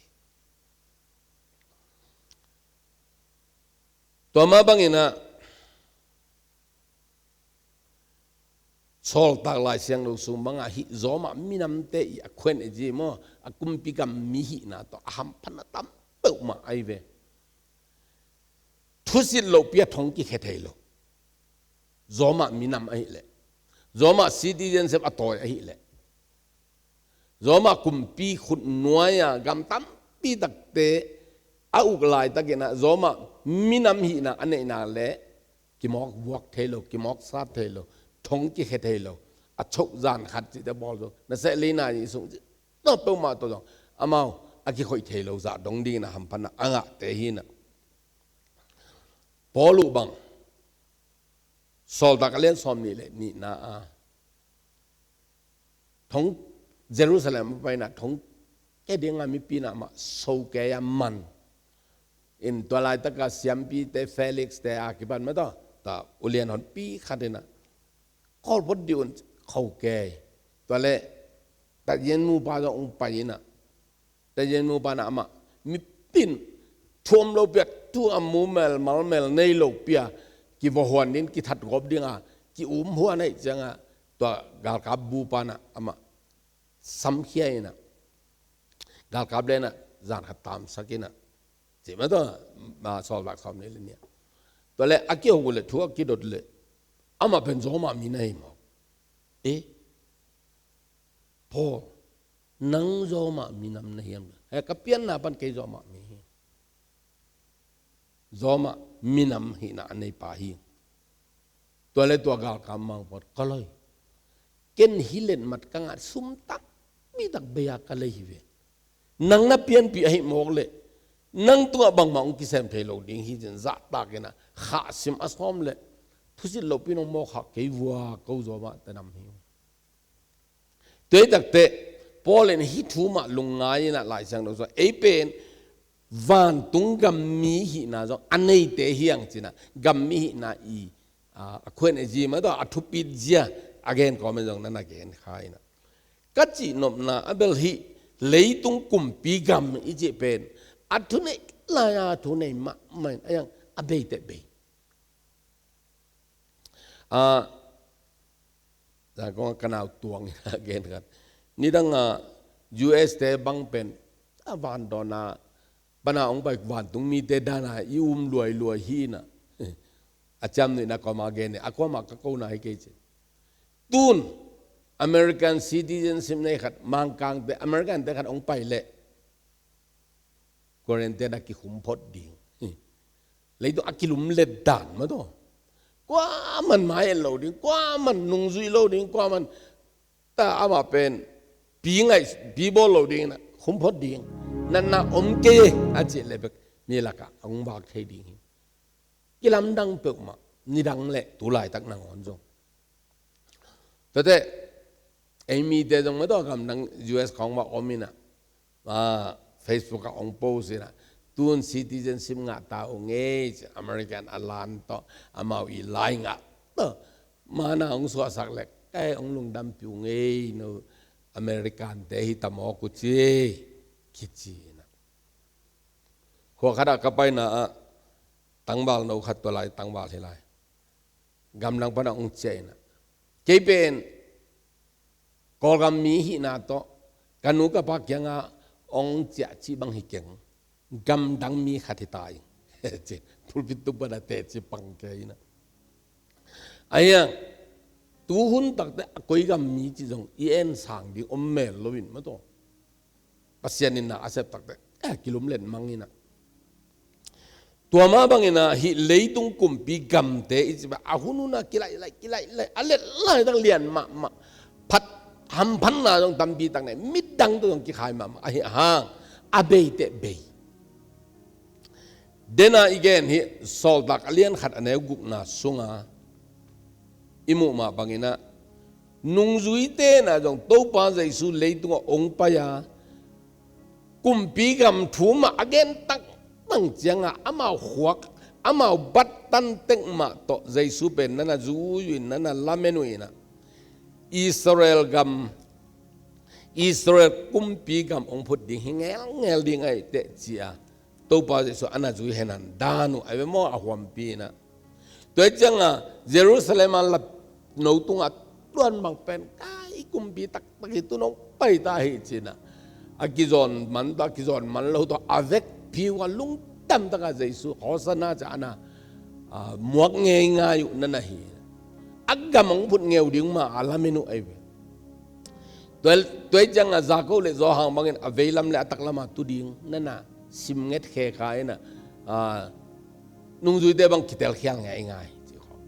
Tua mah bangin ah Sawltak Lai Siangtho sung bangah hih Roma minamte i a khuen e ji maw, a kumpi gam mi hihna tawh a hamphatna tam peuhmah ahi ve. Thusit lohpi a thong kikhia thei lo. Roma minam ahih leh, Roma citizenship a tawi ahih leh, Roma kumpi khutnuai-a gam tampi takte a uk laitakin ah Roma minam hihna a neihna leh kimawk vuak thei lo, kimawk sat thei lo, thong kikhia thei lo. A cho zan khat cihte bawl zo. Na seh lei na i sung cih tawh peuhmah tawh zong amau a kikhoih thei lo zah dong dingin a hamphatna a ngahte hi in ah. Paul uh bang Sawltak a lian sawm nih leh nihna a thong, Jerusalem a paina thong kia dinga mipi in ah amah so kei a man in, tua laitaka siampite Felix te a kipan mah tawh ta ulian honpi khat in ah, kawlpot dih un, kho kei. Tua leh tadzian mupa zong hong pai in ah, tadzian mupa in ah amah mipi in thu om lopi a, thu a mu mel mal mel nei lopi a, kivaw huan ding, kithat gawp dinga ki-um huan ahih ciangah, tua galkap bupa in ah amah samkhia in ah, galkap leh in ah zan khat tamsak in ah, cih mah tawh, ma, Sawltak sawm nih leh nih. Tua leh a kihong uh leh thu a kidot leh, amah pen Roma mi na hi mawk. E, Paul, nang Roma minam na hiam? He, ka pianna pan kei Roma mi hi. Roma minam hihna a neipa hi. Tua leh tua galkap mangpawt, ka loi, ken hih letmat ka ngah sum tampi tak bei-a ka lei hi ve. Nang na pianpih ahih mawk leh, nang tungah bangmah hong kisem thei lo ding hi ci-in zahtak in ah khahsim a sawm leh, thusit lohpi in hong mawk khak kei vua, ko Roma te nam hi. Tua hi takteh, Paul in hih thu mah lungngai in ah Lai Siangtho sungah ei pen vantung gam mi hihna zong a neite hi hang ci-in ah, gam mi hihna i, a, a khuen e ji mah tawh a thupit zia a gen kawm in zong na na gen kha in ah. Ka cihnopna ah bel hih leitung kumpi gam i cih pen a thuneih lai-a thuneih mahmah in a, a bei teh bei. A, zan kong a ka nau tuang in a gen khat. Nidang a U S te bang pen a vandawn a pan a hong pai vantung mite dan a i um luailuai hi in ah, a ciamnuihna kawm a gen in, a kuamah ka kona hi kei ci. Tun American citizenship nei khat, Mangkangte, Americante khat hong pai leh quarantine a kikhum phot ding. Leitung a kilumlet dan mah tawh. Kuaman mai-et lo ding, kuaman nungzui lo ding, kuaman ta amah pen pi ngaih, pi bawl lo ding in ah khum phot ding. Natna om kei e a cih leh bek mi lakah a hong vak thei ding hi. Kilamdang peuhmah, nidang leh tu laitak nangawn zong. Tuate, ei mite zong mah tawh gamdang U S khawng mah om in ah, a, Facebook ah hong post in ah, tun citizenship ngah ta ung ei, American a lan tawh, amau i lai ngah tawh, mana hong suahsak leh, kei hong lungdampih ung ei, no Americante hi ta mawk uh ci, kici in ah. Khua khat ah ka paina ah, tangval no khat, tua lai tangval hi lai, gamdang pan a hong ciah in ah, kei pen Kawlgam mi hihna tawh ka nu ka pa kiangah hong ciah cih bang hi keng, gamdang mi khat hi ta ing ci, pulpit tung pan a teci pang kei in ah. Ahi hang, tu hun takteh a koi gam mi cih zong i ensang ding om mel lo in mah tawh. Pasian in na a sep takteh, eh, kilumlet mang in ah. Tua mah bangin ah hih leitung kumpi gamte i cih bang a hun hun a kilaih laih, kilaih laih, a let laitak lian mahmah, phat hamphatna zong tampi tak nei, midang tawh zong kikhai mahmah, ahi hang a bei teh bei. Dena i gen hih Sawltak a lian khat a neu gukna sunga i muh mah bangin ah, Nungzuite na zong Topa Jesu leitungah ong pai a, kumpi gam thu mah a gen taktak ciangah amau khuak, amau bat tan tek mah tawh Jesu pen na na zui uh in, na na lamen uh in ah, Israel gam, Israel kumpi gam ong phut ding hi ngelngel ding ahi teh ci-a Topa Jesu a na zui henhan dan uh ahi ve maw, a huampi in ah. Tua hi ciangah Jerusalem a lap no tungah tuan bang pen kai kumpi taktak hi, tu-in ong pai ta hi ci-in ah, a kizawn man tawh, a kizawn man lo tawh, a vekpi uh a lungdam takah Jesu Hosanna ci-a a na, a, muak ngeingai uh na na hi. A gam ong phut ngeu ding mah a lamen uh ahi ve. Tua, tua hi ciangah Jakob le Johan bangin a veilam le a taklam a tu ding na na sim nget khe kha in ah, a, nungzuite bang kitelkhial ngeingai ci khawng.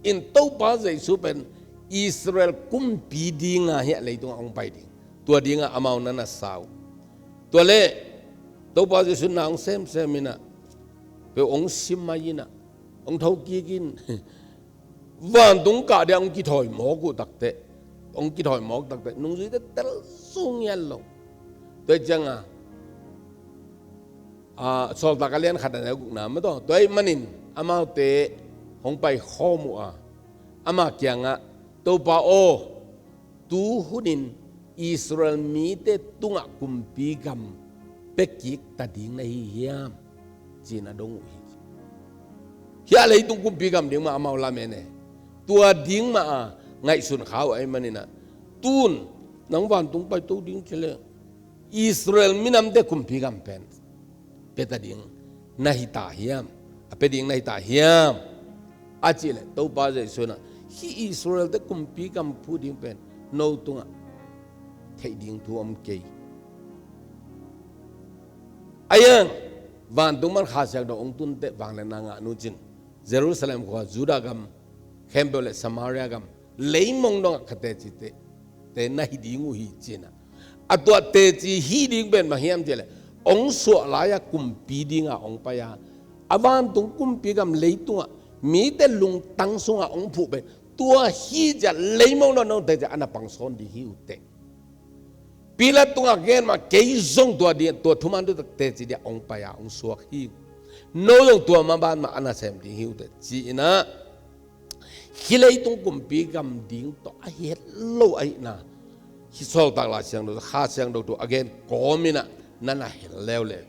In Topa Jesu pen Israel kumpi dinga hiah leitungah ong pai ding, tua dingah amau na na sa uh. Tua leh Topa Jesu na ong semsem in ah, peuh ong sim mai in ah, ong thokik in, vantung kah dia ong kithawi mawk uh takteh, ong kithawi mawk takteh nungzuite tel zo ngiat lo. Tua hi ciangah, a, Sawltak a lian khat a neu gukna mah tawh, tua ahih manin amaute hong paikhawm uh a, ama kiangah, Topa aw, tu hunin Israel mite tungah kumpi gam pia kik ta ding na hi hiam, ci-in a dong uh hi. Hiah leitung kumpi gam ding mah amau lamen e. Tua ding mah a ngaihsun kha uh ahih manin ah, tu-in nang vantung paito ding ci leh Israel minamte kumpi gam pen pia ta ding na hi ta hiam, a pia ding na hi ta hiam, a cih leh Topa Jesu in ah, hih Israelte kumpi gam phu ding pen no tungah theih ding thu om kei. Ahi hang vantung pan Kha Siangtho ong tun teh vangliatna ngah nu cin, Jerusalem khua, Judah gam khempeuh le Samaria gam, leimong dongah ka teci te, te na hi ding uh hi ci-in ah, a tua teci hi ding pen bang hiam cih leh, ong suah lai-a kumpi dinga ong pai a, a vantung kumpi gam leitungah mite lungtang sungah ong phuh pen tua hi ci-a leimong dongah nong teci a na pang sawn ding hi uh teh. Pilat tungah gen mah, kei zong tua ding, tua thuman tua teci dia ong pai a, ong suak hi. No zong tua maban mah a nasem ding hi uh teh, ci-in ah, hih leitung kumpi gam ding tawh a hi het lo ahihna, hih Sawltak Lai Siangtho, Kha Siangtho thu a gen kawm in ah na na hel leuleu.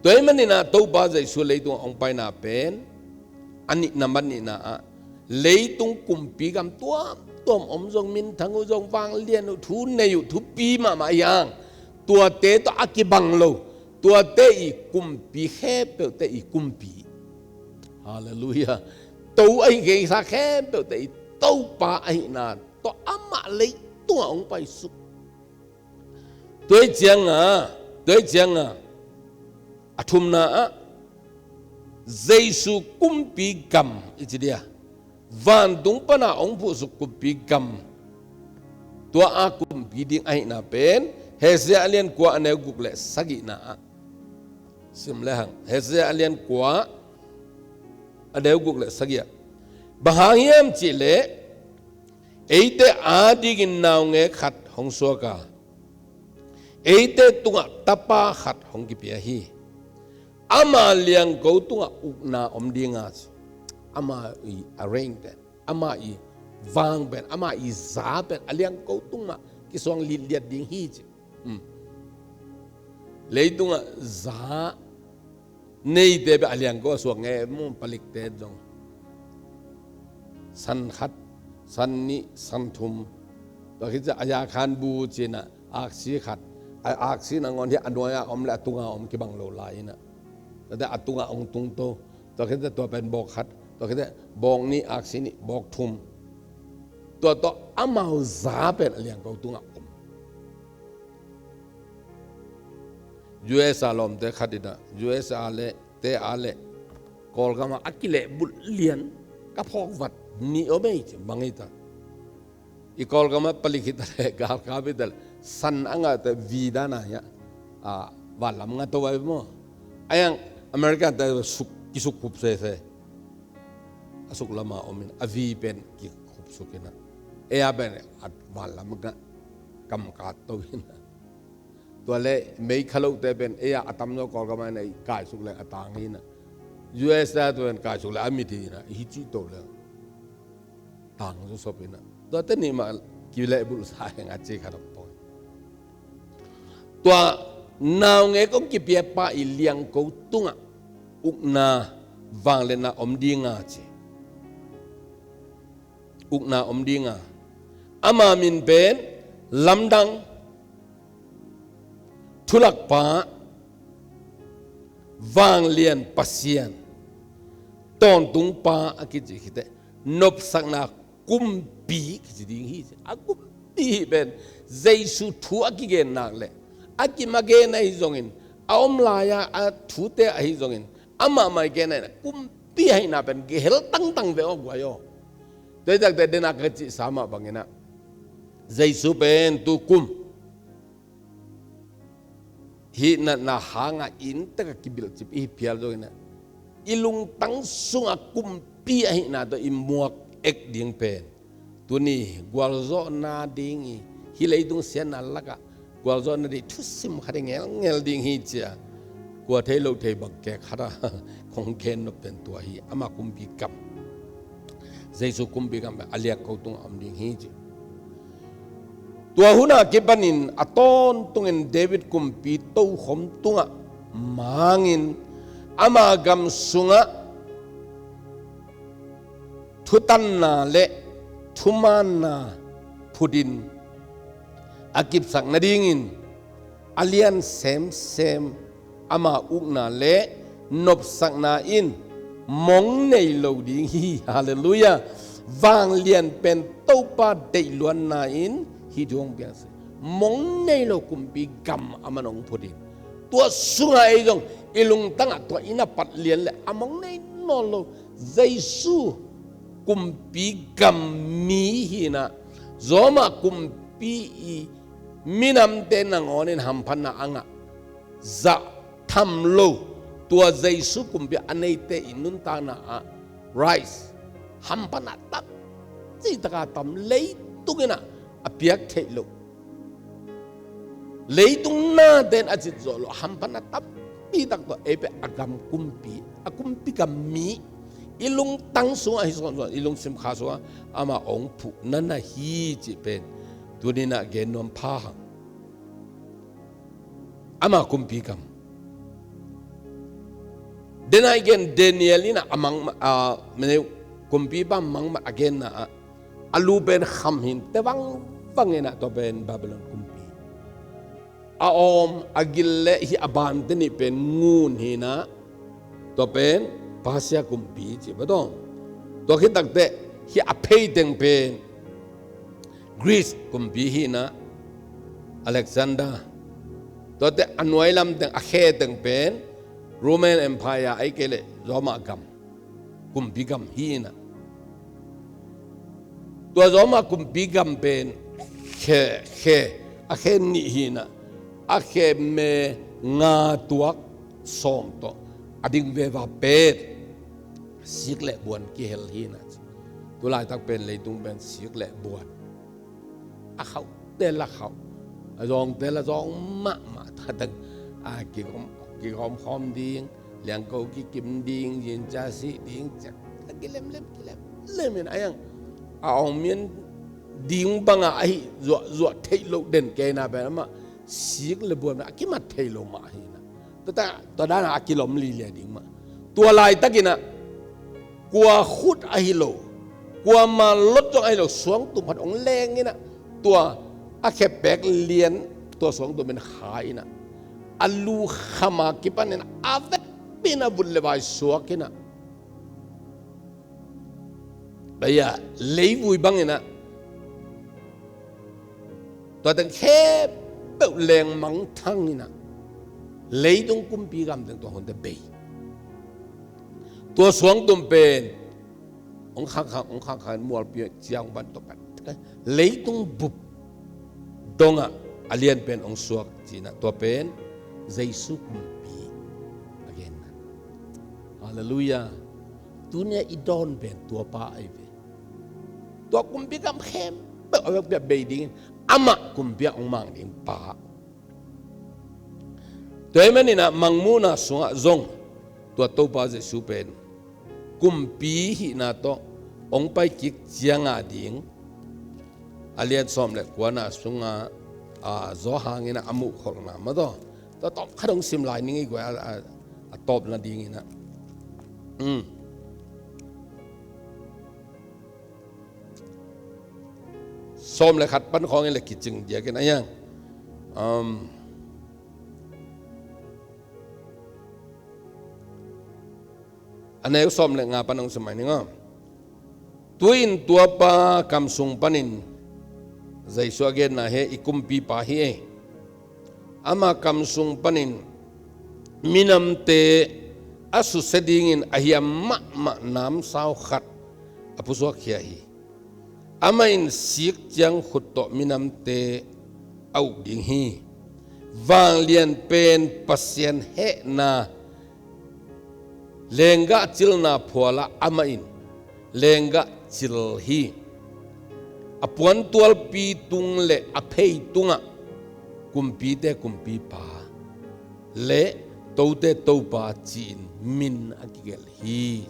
Tua ahih manin ah Topa Jesu leitungah ong paina pen, a nihna, a nihna ah, leitung kumpi gam tuamtuam om zong, minthang uh zong, vanglian uh, thu nei uh, thupi mahmah ahi hang, tuate tawh a kibang lo, tuate i kumpi, khempeuhte i kumpi. Halleluiah. To ahi geisa khempeuhte i Topa ahihna tawh amah leitungah ong paisuk. Tua hi ciangah, tua hi ciangah, a thumna ah, Jesu kumpi gam i ci dia, vantung pana ong phuhsuk kumpi gam, tua a kumpi ding ahihna pen, Hosea a lian kua a neu guk le sagihna ah. Sim le hang, Hosea a lian kua a neu guk le sagih ah. Bang hang hiam cih leh, eite adingin naungek khat hong suak a, eite tungah tapa khat hong kipia hi. Ama liangko tungah ukna om ding a, ama i a reign pen, ama i vang pen, ama i za pen a liangko tung mah kisuang litliat ding hi ci. Hmm. Leitungah za neite bek a liangko a suak ngei mu, palikte zong. San khat, san nih, san thum. Tua khit ciang Aga Khan bu ci-in ah, aksi khat, a, aksi nangawn hi a nuai-a om le a tunga om kibang lo lai in ah. Tua teh a tunga ong tungto. Tua khit ciang tua pen bawk khat, tua khit ciang bawk nih, aksi nih, bawk thum. Tua tawh amau za pen a liangko tungah om. U S A lawmte khat in ah, U S A le, te a le, Kawlgam ah a kilehbulh lian ka phawk vat nih om ei ci, bang hi ta. I Kawlgam ah palik hi ta leh, galkap hi ta leh, san a ngah teh, vida na hi a, a, vanlam ngah to vai maw. Ahi hang America te suk, kisuk khup sese. a suklama om in a vi pen kikhupsuk in ah, ei a pen a vanlam ah kamkat to in ah, tua le meikha lote pen ei a a tamzaw Kawlgam ah in ah i kaisuk leng a tang hi in ah, U S a tua in kaisuk leng a mit hi in ah, i hi cih to leng tang zaw sop in ah, tuate nih mah kilehbulhsa heng a ci khat om pong. Tua naungek hong kipiapa i liangko tungah ukna vangliatna om dinga ci. Ukna om dinga, ama min pen Lamdang, Thulakpa, Vanglian Pasian, Tawntungpa a kici khiteh, nopsakna kumpi kici ding hi ci. A kumpi hi pen Jesu thu a kigen nak leh a kim a gen ahi zongin, a om lai-a a thute ahi zongin, amah mah i gen ahi na, kumpi ahihna pen gehel tangtang ve aw guai aw. Tua hi takte dena ka cihsa mah bangin ah, Jesu pen tu kum hih natna hanga inntek a kibilhcip i hi phial zongin ah, i lungtang sunga kumpi ahihna tawh i muak ek ding pen tuni gualzawhna ding i, hih leitung siatna lakah gualzawhna ding thusim khat i ngelngel ding hi ci-a, kua thei lo thei bang kek khat a kong gen nop pen tua hi. Ama kumpi gam, Jesu kumpi gam pen a liangko tungah om ding hi ci. Tua hun a kipanin a tawntungin David kumpi tokhom tungah mangin, ama gam sungah thutanna le thumaanna phutin, a kipsak nadingin a lian semsem ama ukna le nopsakna in mong nei lo ding hi. Halleluiah. Vanglian pen Topa deihluanna in hih thu hong piang si. Mong nei lo kumpi gam a man hong phutin, tua sungah ei zong i lungtangah tua in a pat lian le a mong nei nawn lo Jesu kumpi gam mi hi in ah, Roma kumpi i minamte nangawnin hamphatna a ngah zah tham lo, tua Jesu kumpi a neite i nuntakna ah rise, hamphatna tam, citaka tam, leitung in ah a piak theih loh, leitung nate'n a cit zawh loh hamphatna tampi tak tawh ei pen a gam kumpi, a kumpi gam mi, i lungtang sungah hi sawnsawn, i lungsim kha sungah ama hong phuh na na hi cih pen tuni in ah gen nuam pha hang. Ama kumpi gam. Dena i gen Daniel in ah a mang, a, mene, kumpipa mangmat a genna ah, a lu pen kham hi in, te vangvang in ah tua pen Babylon kumpi. A awm, a gil le hih a bante nih pen ngun hi in ah, tua pen Persia kumpi ci ba tawh. Tua khit takteh hih a phei teng pen Greece kumpi hi in ah, Alexander. Tuate a nuai lam teng, a khe teng pen Roman Empire, ahih kei leh Roma gam kumpi gam hi in ah, tua Roma kumpi gam pen khe, khe, a khe nih hi in ah, a khe me nga tuak sawm tawh a ding veva pen sik le buan kihel hi in ah. Tu laitak pen leitung pen sik le buan, a khauhte la khauh, a zawngte la zawng mahmah. Tuate a kigawm, kigawmkhawm ding, liangko kikim ding, zinca sih ding, ciah, a kilemlem, kilemlem in a, a awng mian ding banga ahi zuahzuah theih loh den kei in ah pen amah sik le buan a kimat thei lo mah hi in ah. Tua ta, tua dan a kilawm lilia ding mah. Tua laitak in ah kua khut ahi lo, kua manlot zong ahi lo, suangtum khat hong leng in ah, tua a khe pek lian, tua suangtum in kha in ah, a lu kham a kipan in ah, a vekpi in ah vut le vai suak in ah, bai-a leivui bang in ah, tua teng khempeuh leng mangthang in ah, leitung kumpi gam teng tua hun teh bei. Tua suangtum pen hong khangkhang, hong khangkhang, mualpi ciang ban tua pen leitung bup dongah a lian pen hong suak ci in ah, tua pen Jesu kumpi a genna. Halleluiah. Tuni-a i dawn pen tuapa ahi ve. Tua kumpi kam khempeuh a vekpi-a bei dingin amah kumpi-a hong mang ding pa. Tua ahih manin ah mangmuhna sungah zong tua Topa Jesu pen kumpi hihna tawh hong paikik ciang a ding, a lian sawm le kuana sungah, a, Johan in ah a muhkholhna mah tawh, tua tawm khat hong sim lai ning ei guai, a, a, a tawpna dingin ah. Um. Sawm le khat pan khawng in le kicing diakin a hiang. Um, a neu sawm le nga pan hong sim mai ning aw. Tu-in tuapa kam sung panin Jesu a genna hi, i kumpipa hi ei. Ama kam sung panin minamte a susia dingin a hiam mahmah namsau khat a pusuakkhia hi. Amah in sik ciang khut tawh minamte a uk ding hi. Vanglian pen Pasian hehna lenggah cilna phualah amah in lenggah cil hi. A puantualpi tung le a phei tungah kumpite kumpipa le tote topa ci-in min a kigelh hi.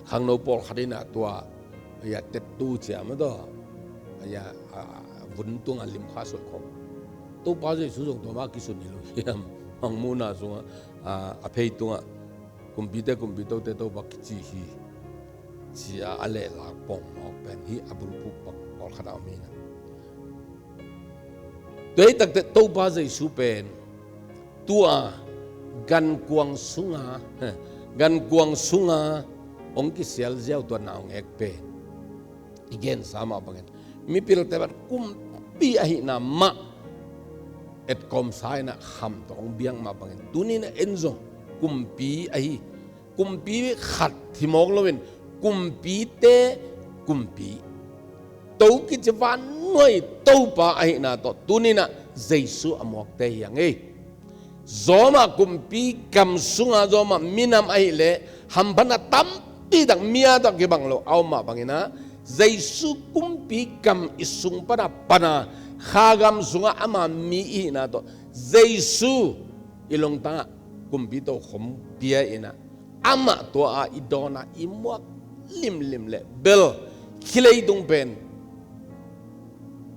Khangno pawlkhat in ah tua, a ya, tettu cia mah tawh, a ya, a, vun tungah limkha suak khawng. Topa Jesu zong tua mah kisun hi lo hiam? Mangmuhna sungah, a, a phei tungah kumpite kumpi, tote topa kici hi, ci-a a lehlak pawng mawk pen hi, a bulphuh pawng pawlkhat a om hi na. Tua hi takte Topa Jesu pen tua gankuang sunga, gankuang sunga hong kisial ziau tua naungek pen i gensa mah bangin mipilte bang kumpi ahihna mah etkawmsa in ah kham tawh hong biak mah bangin tuni-in ah en zong kumpi ahi, kumpi khat hi mawk loin kumpite kumpi, to kici vannuai Topa ahihna tawh tuni-in ah Jesu a muakte hi hang ei. Zawmah kumpi kam sunga zawmah minam ahih leh hamphatna tampi tak mi-a tawh kibang lo a om mah bangin ah Jesu kumpi kam i sung pana pana kha gam sungah ama mi i hihna tawh Jesu i lungtangah kumpi tokhom pia in ah amah tua a i dawn a i muak limlim leh bel khi leitung pen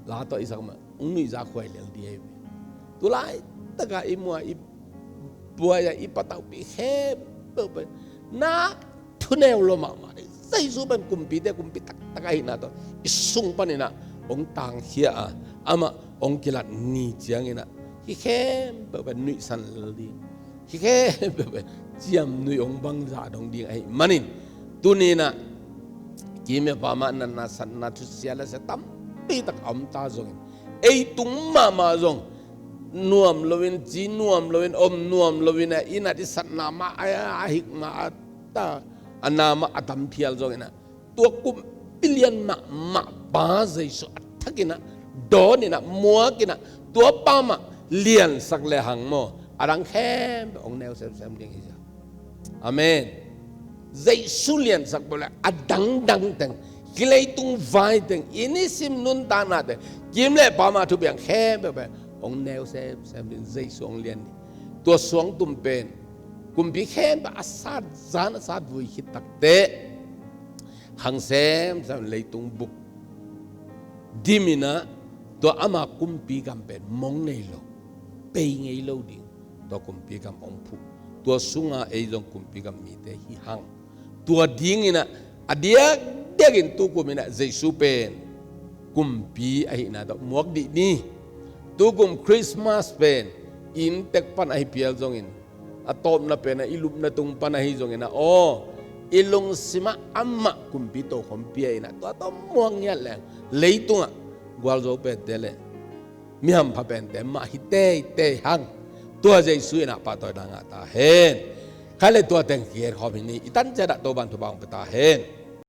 la tawh i sak mah hong nuihza khuai lel ding ahi ve. Tulaitak a i muak a i buai a i patauhpih khempeuh pen na thuneu lua mahmah ding. Jesu pen kumpite kumpi taktak ahihna tawh i sung panin ah hong tangkhia a, amah hong kilat ni ciangin ah hih khempeuh pen nuihsan lel ding. Hih khempeuh pen ciamnuih hong bangzah dong ding ahih manin tuni-in ah kim le pam ah natna satna thusia lasia tampi tak a om ta zongin ei tung mahmah zong nuam loin, ci nuam loin, om nuam loin ah i nat i satna mah a, a hik mah a ta, a na mah a tam phial zongin ah tua kumpi lian mahmah pa Jesu a thakin ah dawn in ah muak in ah tua pa mah liansak lehang maw a dang khempeuh hong neu semsem ding hi sia. Amen. Jesu liansak peuh leh a dangdang teng, hih leitung vai teng, i nisim nuntakna teng, kim le pam a thupiang khempeuh pen hong neu semsem ding, Jesu hong lian ding. Tua suangtum pen kumpi khempeuh a sat zan a sat vui khit takte khang semsem leitung buk dim in ah tua ama kumpi gam pen mong nei lo, pei ngei lo ding tua kumpi gam hong phuh. Tua sunga ei zong kumpi gam mite hi hang. Tua dingin ah a diakdiakin tukum in ah Jesu pen kumpi ahihna tawh muak dih ni. Tukum Christmas pen inntek pan ahi phial zongin a tawpna pen ah i lupna tung pan ahi zongin ah aw i lungsim ah amah kumpi tokhom pia in ah tua tawh muak ngiat leng leitungah gualzo pente le mi hampha pente mah hi teitei hang. Tua Jesu in ah pahtawina ngah ta hen. Khai le tua teng kigen khawm hi ni. I tan ciat ah Topa'n thupha hong pia ta hen.